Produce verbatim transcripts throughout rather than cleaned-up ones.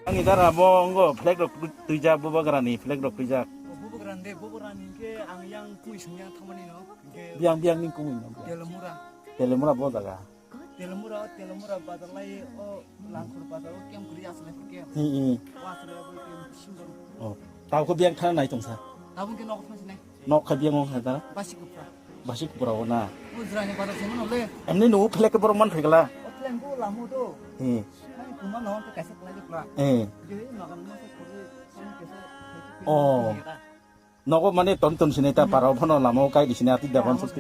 Ang idar abo ongo flag rok tuijak, bubagrani flag rok tuijak. Bubagrande, bubagrani ke ang yang kui sing yang thamani no. Ke Biang, biang ni kumui no. Telemura. Telemura bo jaga. Telemura, Telemura bazar lai o Langkhor bazar o kem kuri asle kem. Hmm, hmm. O asle o kem simbol. Oh. Tau ko biang thana nai tongsa. Tabung ke nok thang sine. Nok kha biang ong kha da? Basi kupra. Basi kupra o na. Bujra ni bazar sini nole. Emni nu flag ke borok man phegla. O flag ko lamu do. Hmm. Hai kuma no ke kaisa khlai dikla. Hmm. Je magan mo se khori, kaisa. Oh. Nogo mane ton ton sini ta parao phano lama o kai di sini ati da ban sukti.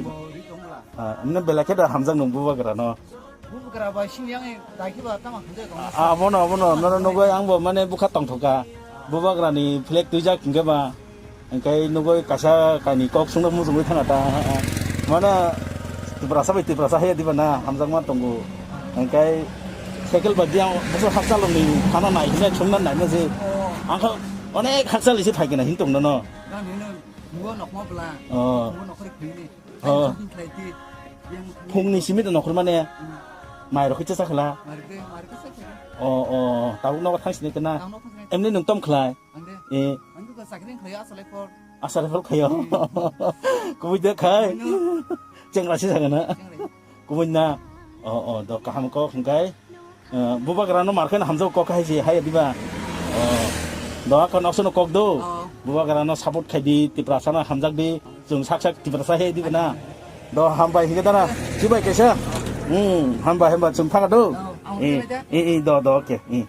Ah, emne belai khe da hamjak nung bubagra no. Bubagra bai sini yang dai khe ba tama hamjak tong. Ah, abono, abono, nono nogo ang bo mane bukha tongthoka. Bubagra ni flag tuijak hingke ba. Hingke nogo kaisa kaini kok sungno mujungwi thana ta. Mane Tiprasa bai Tiprasa haya diba na hamjak ma tongo. Hingke cycle ba diang buso hakchalo ni thana nai hina chungna nai na je. Ang kha onek hakchal isi phai kena hin tong no. Nang hino, mugo nokma bla. Oh. Mugo nokhor khini. Oh. Ang khlaiti. Yang Phungni simi to nokhor mane. Hmm. Mai rokhi cha khla. Marke, marke sa khini. Oh, oh, tabuk nogo thang sini kena. Tang nogo thang sini. Emni nung tom khlai. Angde. Eh. Angde to sakring khlai asale por. Asale por khayo. Hmm. Kubui de khai. Kubui no. Chengra si sagana. Chengra. Kubui na. Oh, oh, do kaham kok hingkai. Eh, bubagra no markhe hamjak kok hai se hai diba. Oh. Do akon oksono kok do. Oh. Bubagra no support khai di, Tiprasa no hamjak di. Chwng sak sak Tiprasa hai diba na. Do hambai hingke dara. Chibai kaisa. Hmm, hambai hambai chwng phaga do. Oh, ang Eh, utai da. Eh, eh, do, do, okay. Eh.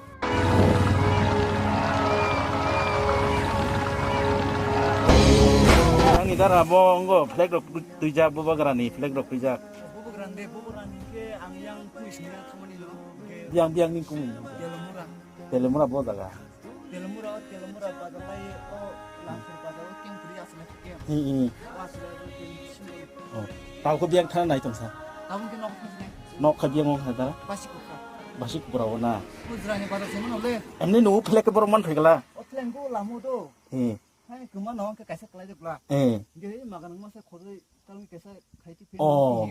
Ani dara bo ongo flag rok tuijak, bubagra ni flag rok tuijak. Bubagrande, bubagrani ke ang yang kui sing yang thamani no. Ke Biang, biang ni kumui. Telemura. Telemura bo jaga. Telemura, Telemura bazar lai o Langkhor bazar o kem kuri asle kem. Hmm, hmm. O asle o kem simbol. Oh. Tau ko biang thana nai tongsa. Tabung ke nok thang sini. Nok kha biang ong kha da? Basi kupra. Basi kupra o na. Bujra ni bazar sini nole. Emni nu flag ke borok man phegla. O flag ko lamu do. Hmm. Hai kuma no ke kaisa khlai dikla. Hmm. Ge magan mo se khori tang kaisa khaiti pe. Oh.